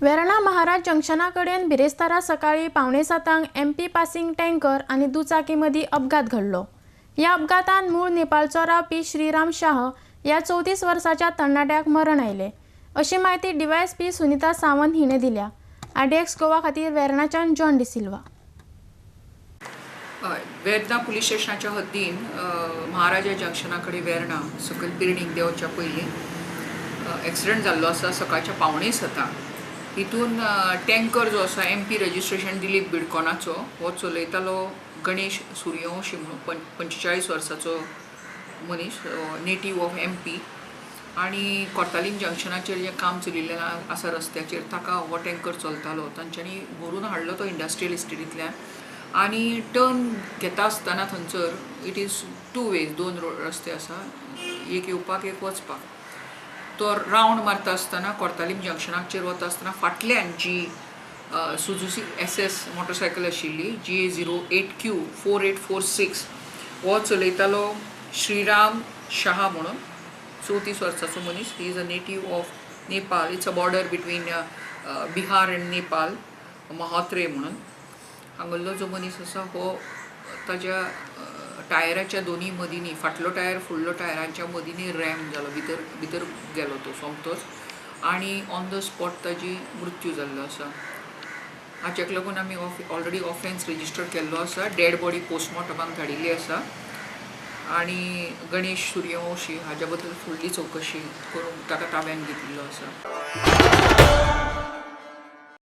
वेर्णा महाराज जंक्शना कडेन बिरेस्तारा सकाळीं 6:45 एमपी पासिंग टँकर आनी दुचाकी मदीं अपघात घडलो. ह्या अपघातान मूळ नेपाळचो रावपी श्रीराम शाह ह्या 34 वर्साच्या तरणाट्याक मरण आयलें, अशी म्हायती डीवायएसपी सुनीता सावंत हिणें दिल्या. आरडीएक्स गोवा खातीर वेर्णाच्यान जॉन डिसिल्वा. हय, वेर्णा पुलीस स्टेशनाच्या हद्दीन महाराजा जंक्शना कडेन वेर्णा सकयल पिर्णीक देंवच्या पयलीं एक्सिडंट जाल्लो आसा सकाळच्या 6:45. हितून टँकर जो आसा एमपी रजिस्ट्रेशन दिलीप बिडकोनाचो, हो चलयतालो गणेश सूर्यवंशी म्हणून 45 वर्साचो मनीस, नेटीव ऑफ एमपी. आनी कोर्तालीम जंक्शनाचेर जें काम चलिल्लें आसा रस्त्याचेर, ताका हो टँकर चलतालो. तांच्यांनी भरून हाडलो तो इंडस्ट्रियल इस्टेटींतल्यान आनी टर्न घेता आसतना थंयसर it is two ways, दोन रस्ते आसा, एक येवपाक एक वचपाक. तो रावंड मारता आसतना कोर्तालीम जंक्शनाचेर वता आसतना फाटल्यान जी सुजुकी SS motorcycle आशिल्ली GA 08 Q 4846, हो चलयतालो श्रीराम शहा म्हणून 34 वर्साचो मनीस. He is a native of Nepal, it's a border between Bihar and Nepal, Mahotre म्हणून हांगल्लो जो मनीस आसा हो ताज्या टायराच्या दोनी मदींनी, फाटलो टायर फुडलो टायरांच्या मदींनी रॅम जालो, भितर भितर गेलो तो सोमतोच आनी ऑन the spot ताजी मृत्यू जाल्लो आसा. हाच्याक लागून आमी ऑलरेडी ऑफेन्स रजिस्टर केल्लो आसा. डेड बॉडी पोस्टमॉर्टमाक धाडिल्ली आसा आनी गणेश सूर्यवंशी हाज्या बद्दल फुडली चवकशी करूंक ताका ताब्यान घेतिल्लो आसा.